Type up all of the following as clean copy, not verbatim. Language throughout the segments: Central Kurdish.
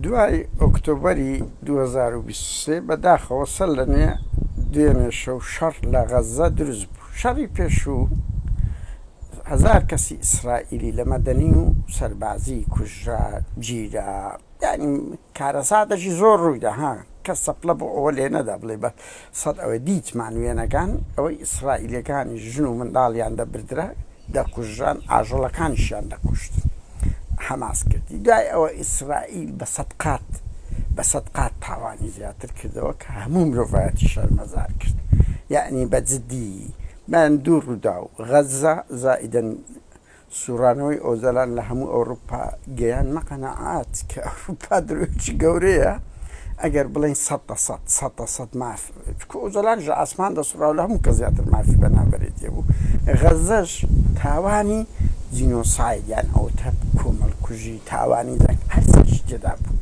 دوای ئۆکتۆبەری 2023 بەداخەوە سەر لە نوێ دوێنێ شەو شەڕ لە غەززە دروست بوو. شەڕی پێشوو هەزار کەسی ئیسرائیلی لە مەدەنی و سەربازی کوژرا، گیرا، یانی کارەساتێکی زۆر ڕوویدا ها کەس سەپڵە بۆ ئەوە لێ نەدا بڵێ بە سەد ئەوە دیتمان وێنەکان ئەوەی ئیسرائیلەکانی ژن و منداڵیان دەبردرا دەکوژران ئاژەڵەکانیشیان دەکوشت حەماس کردی دوای ئەوە ئیسرائیل بە سەد قات بە سەد قات تاوانی زیاتر کردەوە کە هەموو مرۆڤایەتی شەرمەزار کرد یعنی بە جدی من دوو ڕوودا و غەزە زائیدەن سوڕانەوەی ئۆجەلان لە هەموو ئەوروپا گەیاندمە قەناعەت کە ئەوروپا درۆیەکی گەورەیە ئەگەر بڵێین سەد لە سەد سەد لە سەد ماف چونکە ئۆجەلان ژە ئاسمان دەسوڕا و لە هەموو کەس زیاتر مافی بەنابەرێتی هەبوو غەزەش تاوانی جینۆساید یان ئەوتە کۆمەڵکوژی تاوانی جەنگ هەر چیشی تێدا بوو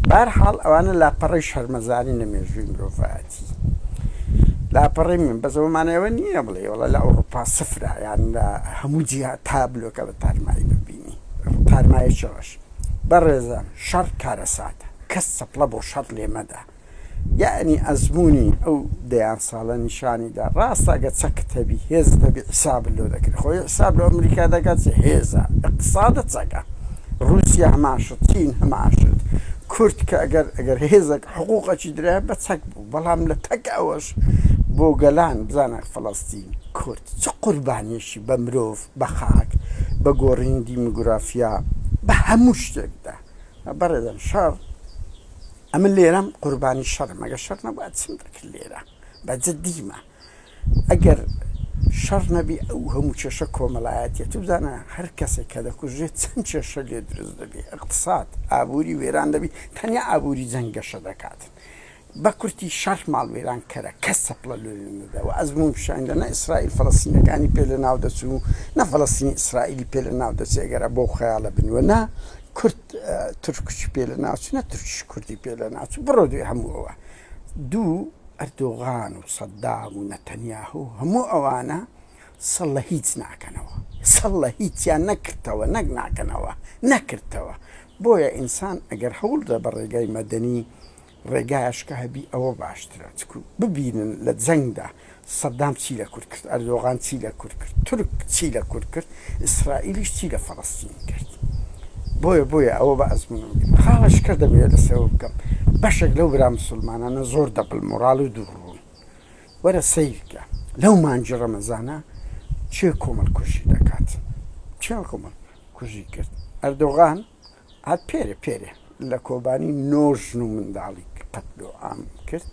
بارحاڵ ئەوانە لاپەڕەی شەرمەزاری لە مێژووی مرۆڤایەتی لاپەڕەی من بەس ئەوە مانای ئەوە نییە بڵێ وەڵا لە ئەوڕوپا سفرە یان لە هەموو جیها تابلۆکە بە تارمایی ببینی تارمایەکی ڕەش بەڕێزان شەڕ کارەساتە کەس چەپڵە بۆ شەڕ لێ مەدە یەعنی ئەزموونی ئەو دەیان ساڵە نیشانی دا ڕاستە ئەگەر چەکت هەبی هێزت هەبی حیسابت لۆ دەکرێت خۆی حیساب لۆ ئەمریکا دەکات چ هێزە اقتصادە چەکە رووسیا هەمان شت چین هەمان شت کورد کە ئەگەر ئەگەر هێزێک حقوقەکی درایە بە چەک بوو بەڵام لە تەک ئەوەش بۆ گەلان بزانە فەڵەستین کورد چ قوربانیەکی بە مرۆڤ بە خاک بە گۆڕین دیموگرافیا بە هەموو شتێکدا بەڕێزان شەڕ ئەمن لێرەم قوربانی شەڕم ئەگەر شەڕ نەبووە چم دەکرد لێرە بە جدیمە ئەگەر شەڕ نەبی ئەو هەموو کێشە کۆمەڵایەتیە تو بزانە هەر کەسێک کە دەکوژێت چەند کێشە لێ دروست دەبی اقتصاد ئابووری وێران دەبی تەنیا ئابووری جەنگ گەشە دەکات بە کورتی شەڕ ماڵ وێران کەرە کەس چەپڵە لۆ نەدا و ئەزموون پیشاندا نە ئیسرائیل فەڵەستینەکانی پێ لە ناو دەچوو نە فەڵەستینی ئیسرائیلی پێ لە ناو دەچێت ئەگەر بەو خەیاڵە بن و نە کورد تورکشی پێ لە ناوچوو نە تورکیش کوردی پێ لە ناوچوو بڕۆ دوێ هەموو ئەوە دوو ئەردۆغان و سەدام و نەتەنیاهو هەموو ئەوانە سڵ لە هیچ ناکەنەوە سڵ لە هیچیان نەکردەوە نەک ناکەنەوە نەکردەوە بۆیە ئینسان ئەگەر هەوڵدا بە ڕێگای مەدەنی ڕێگایش کە هەبی ئەوە باشترە چکو ببینن لە جەنگدا سەدام چی لە کورد کرد ئەردۆغان چی لە کورد کرد تورک چی لە کورد کرد ئیسرائیلیش چی لە فەڵەستین کرد بۆیە بۆیە ئەوە بە ئەزمونم خاڵش کە دەمەوێت لەسەرەوە بکەم بەشێک لەو برا مسلمانانە زۆر double moral و دووڕوون وەرە سەیرکە لەو مانگی ڕەمەزانە چێ کۆمەڵ کوژی دەکات چێ کۆمەڵ کوژی کرد ئەردۆغان هات پێرێ پێرێ لە کۆبانی نۆ ژن و منداڵی قەتل و عام کرد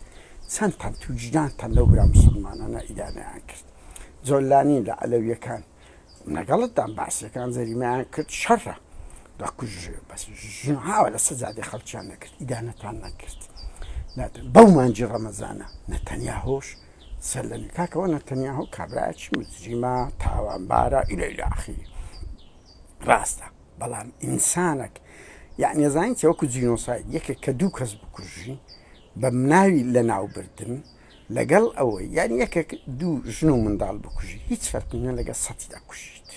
چەندتان توجدانتان لەو برا مسلمانانە ئیدانەیان کرد جۆلانی لە عەلەویەکان لەگەڵتدام بەعسیەکان جەریمەیان کرد شەڕە دەکوژێ بەس ژن هاوە لە سەجادی خەڵکیان نەکرد ئیدانەتان نەکرد بەو مانگی ڕەمەزانە نەتەنیاهۆش سەر لە کاکەوە نەتەنیاهۆ کابرایەکی مجریمە تاوانبارە ئیلە ئیلە ئاخیری ڕاستە بەڵام ئینسانەک یعنی ئەزانین چە وەکو جینۆساید یەکێک کە دوو کەس بکوژی بە ناوی لەناوبردن لەگەڵ ئەوەی یان یەکێک دوو ژن و منداڵ بکوژی هیچ فەرقی نیە لەگەڵ سەتی دەکوژیت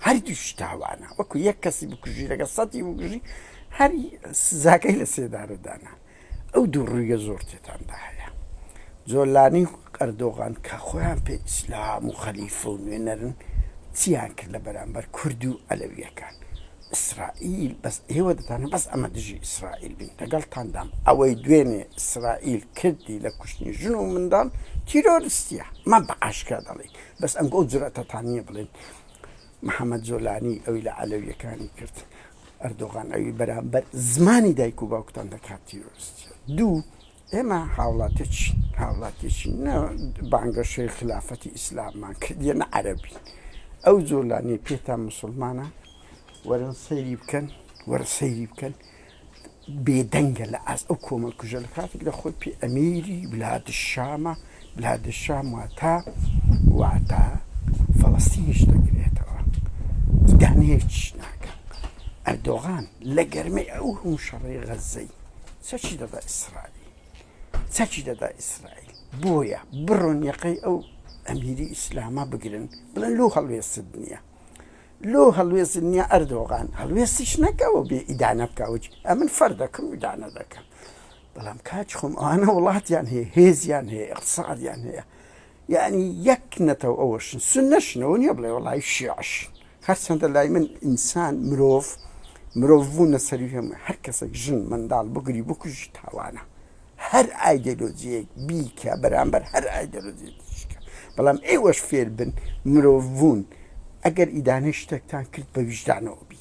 هەردووش تاوانە وەکو یەک کەسی بکوژی لەگەڵ سەتی بکوژی هەر سزاکەی لە سێدارەدانە ئەو دوو ڕوویە زۆر تێتاندا هەیە جۆلانی و ئەردۆغان کە خۆیان پێ ئیسلام و خەلیفە و نوێنەرن چیان کرد لە بەرامبەر کورد و عەلەویەکان ئیسرائیل بەس ئێوە دەتانە بەس ئەمە دژی ئیسرائیل بین لەگەڵتاندام ئەوەی دوێنێ ئیسرائیل کردی لە کوشتنی ژن و منداڵ تیرۆریستیە من بە ئاشکرا دەڵێ بەس ئەنگۆ ئەو جورئەتەتان نییە بڵێن محەممەد جۆلانی ئەوی لە عەلەویەکانی کرد ئەردۆغان ئەوی بەرامبەر زمانی دایک و باوکتان دەکات تیرۆریستیە دوو ئێمە هاوڵاتێکی هاوڵاتێکی نە بانگەشەی خلافەتی ئیسلاممان کردیە نە عەرەبی ئەو جۆلانی پێتان مسلمانە وەرن سەیری بکەن وەرە سەیری بکەن بێدەنگە لە ئاست ئەو کۆمەڵ کوژە لە کاتێک لە خۆی پێ ئەمیری بلاد شامە بلاد شام واتە واتە فەڵەستینیش دەگرێتەوە ئیدانەیەکیش ناکە ئەردۆغان لە گەرمەی ئەو هەموو شەڕەی غەزەی چەکی دەدا ئیسرائیل چەکی دەدا ئیسرائیل بۆیە بڕۆن یەقەی ئەو ئەمیری ئیسلامە بگرن بڵێن لۆ هەڵوێستت نییە. لۆ هەڵوێستت نییە ئەردۆغان هەڵوێستیش نەکەوە بێ ئیدانە بکە وتی ئەمن فەردەکەم ئیدانە دەکەم بەڵام کاک خۆم ئەوانە وڵاتیان هەیە هێزیان هەیە اقتصادیان هەیە یعنی یەک نەتەوە ئەوەشن سنەشنەوە نییە بڵێ وڵی شیعش هەرچەندە لای من ئینسان مرۆڤ مرۆڤ بوونە سەری هەموو هەر کەسێک ژن منداڵ بگری بکوژی تاوانە هەر ئایدۆلۆجیەک بیکە بەرامبەر هەر ئایدۆلۆجیەکیشکە بەڵام ئێوەش فێر بن مرۆڤ بوون ئەگەر ئیدانەی شتێکتان کرد بە ویژدانەوە بیکەن.